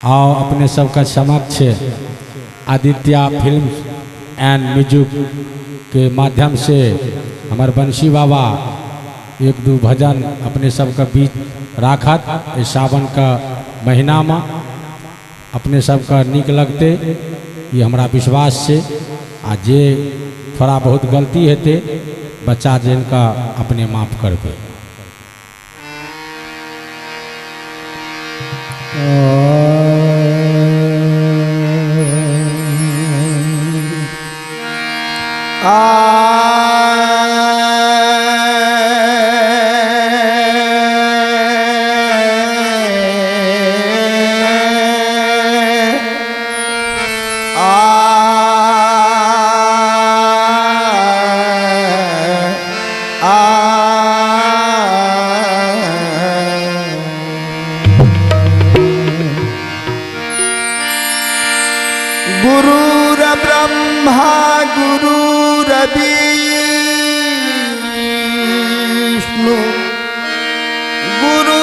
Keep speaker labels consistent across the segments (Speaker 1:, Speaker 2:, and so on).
Speaker 1: आओ अपने सबका समक्ष आदित्य फिल्म एंड म्यूजिक के माध्यम से हमार बंशी बाबा एक दो भजन अपने सबका बीच राखत। इस सावन का महीना में अपने सबका निक लगते ये हमारा विश्वास से। आ जे थोड़ा बहुत गलती हेते बच्चा जिनका अपने माफ करबे।
Speaker 2: गुरुर ब्रह्मा गुरुर विष्णु गुरुर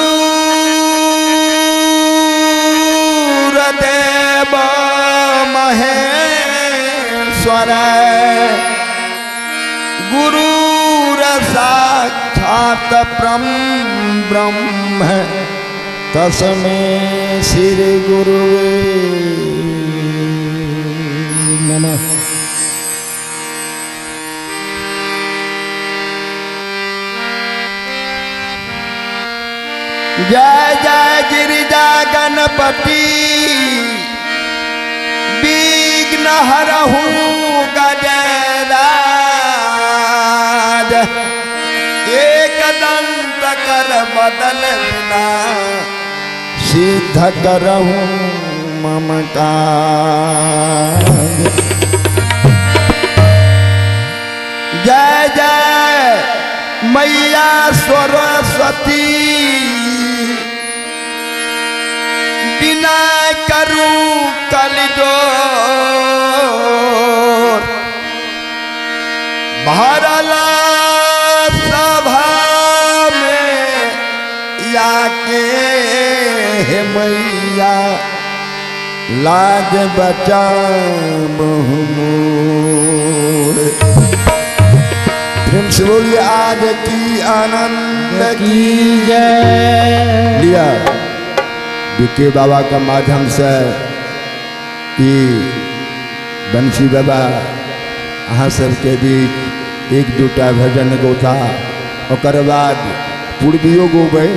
Speaker 2: देव महेश्वर गुरुर साक्षात परम ब्रह्म तस्मै श्री गुरुवे नमः। जय जय गिरिजा गणपति विघ्न हरहु गजराज एक दंत कर बदन बिना सिद्ध करहु मम काज। जय जय मैया सरस्वती बिना करूं कलजोर भरला सभा में याके हे मैया लाज बचा मोर। प्रेम से बोलिए आज की आनंद की जय। लिया बीके बाबा का माध्यम से ई बंशी बाबा अहाँ सबके बीच एक दूटा भजन गौता, ओकर बाद पूर्वियो गोबै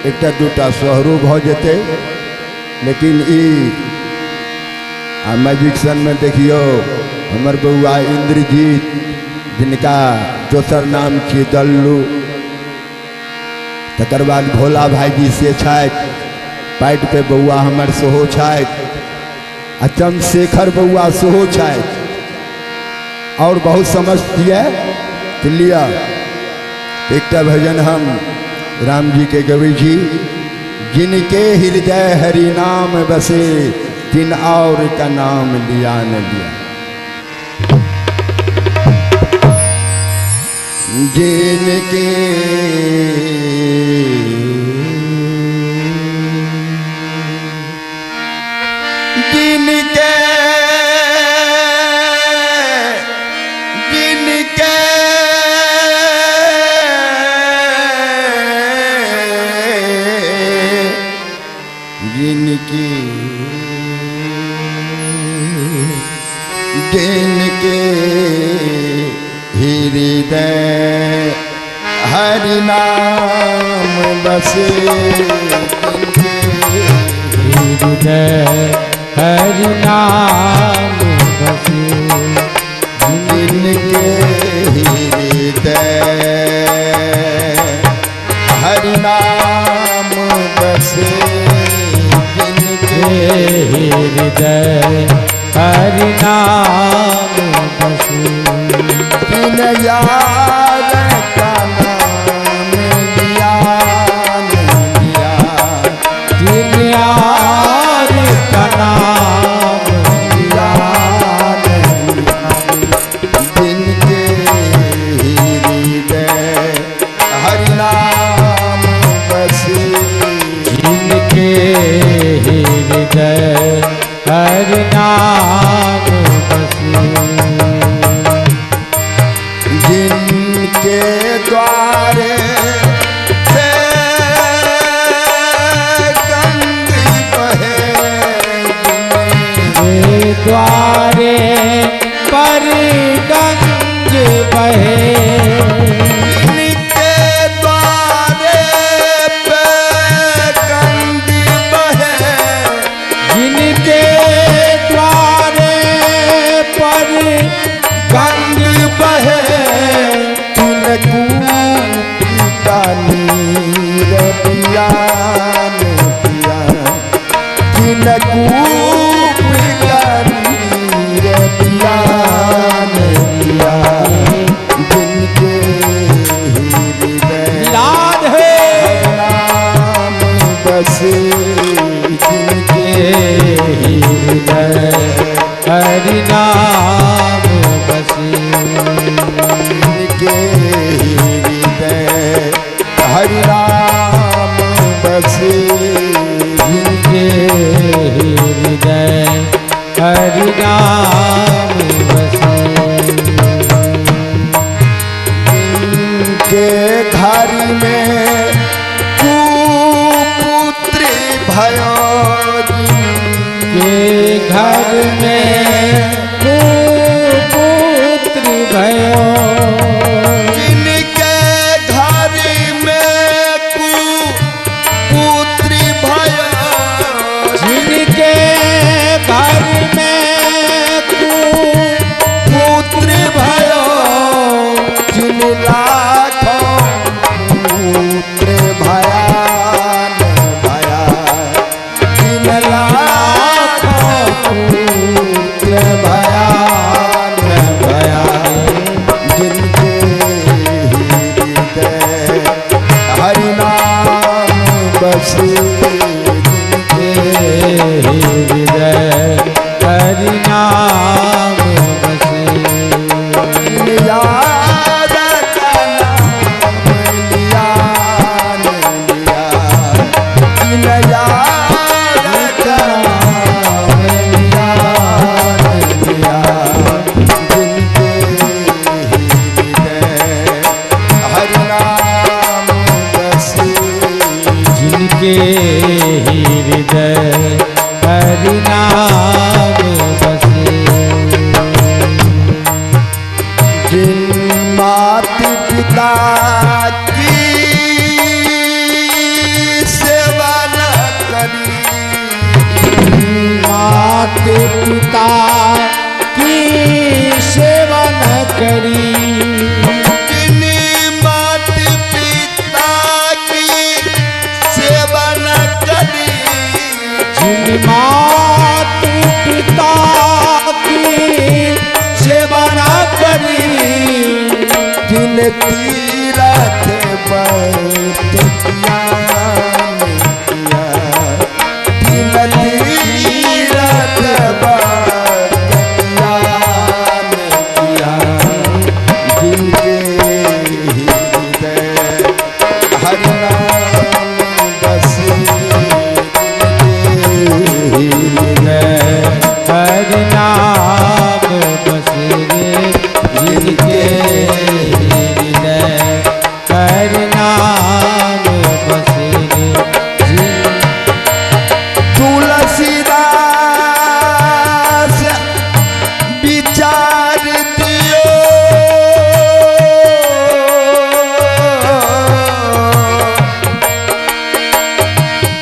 Speaker 2: एकटा दूटा शहरो भऽ जेतै। लेकिन ई मैजिक सन में देखियो हमर बउआ इंद्रजीत जिनका दोसर नाम छी दल्लू, तकर बाद भोला भाईजी से छथि, पाटि पे बउआ हमर सेहो छथि, आ चंद्रशेखर बउआ सेहो छथि, और बहुत समस्त ये तो लिया एकटा भजन हम राम जी के गबै छी। जिनके हृदय हरि नाम बसे तिन और का नाम लिया न लिया। जिनके जिनके जिनके जिनके जिनके हृदय हरि नाम बसे
Speaker 1: हृदय हरि नाम बसे
Speaker 2: जिनके हृदय हरि नाम बसे जिनके
Speaker 1: हृदय हरि नाम बसे
Speaker 2: जिन यार का नाम लिया लिया
Speaker 1: जिन यार का नाम
Speaker 2: लिया जिनके हृदय हरि नाम बसे
Speaker 1: जिनके हृदय द्वारे पर गंज बहे,
Speaker 2: जिनके द्वारे पे गंज बहे,
Speaker 1: जिनके द्वारे पर
Speaker 2: गंज बहे, तिनकूप का नीर पियान पिया, तिनकूप का नीर पियान पिया, जिनके हृदय
Speaker 1: राधे
Speaker 2: नाम बसे, जिनके
Speaker 1: हृदय हरि नाम बसे,
Speaker 2: जिनके हृदय हरि नाम बसे,
Speaker 1: जिनके हृदय हरि नाम बसे,
Speaker 2: जिनके घर में कुपुत्र भयो,
Speaker 1: के घर में कुपुत्र भयो,
Speaker 2: जिनके घर में कुपुत्र भयो,
Speaker 1: जिनके घर में
Speaker 2: पुत्र भयो, जिन लाखों पुत्र भयान भया, जिन लाखों पुत्र भयान भया, जिनके हृदय हरि नाम बसे, जिनके
Speaker 1: हृदय हरि नाम बसे,
Speaker 2: याद का नाम लिया लिया, जिन याद का नाम लिया लिया, जिनके हृदय हरि नाम बसे,
Speaker 1: जिनके हृदय हरि नाम बसे,
Speaker 2: जिन मात पिता की सेवा न करी,
Speaker 1: मात पिता की सेवा न करी,
Speaker 2: जिन मात पिता की सेवा न करी,
Speaker 1: जिन मात पिता की सेवा न करी,
Speaker 2: जिन तीरथ बंट किया किया, जिन तीरथ बंट किया किया, जिनके हृदय हरि नाम बसे, जिनके
Speaker 1: हृदय हरि नाम बसे, जिनके हृदय हरि नाम बसे,
Speaker 2: तुलसीदास विचार दियो,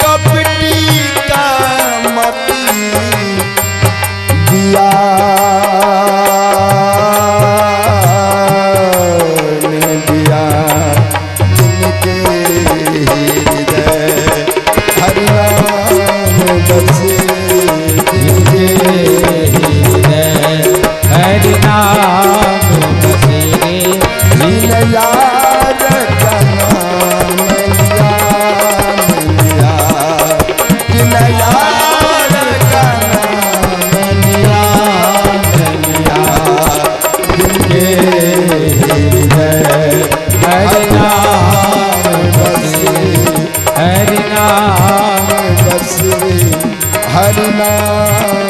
Speaker 2: कपटी का मती दिया ने दिया, जिनके हृदय हरि नाम बसे, जिनके
Speaker 1: हृदय हरि नाम बसे,
Speaker 2: जिन यार का नाम लिया लिया, जिन यार का नाम लिया लिया, जिनके हृदय
Speaker 1: हरि नाम
Speaker 2: बसे,
Speaker 1: हरि नाम
Speaker 2: बसे, हरि नाम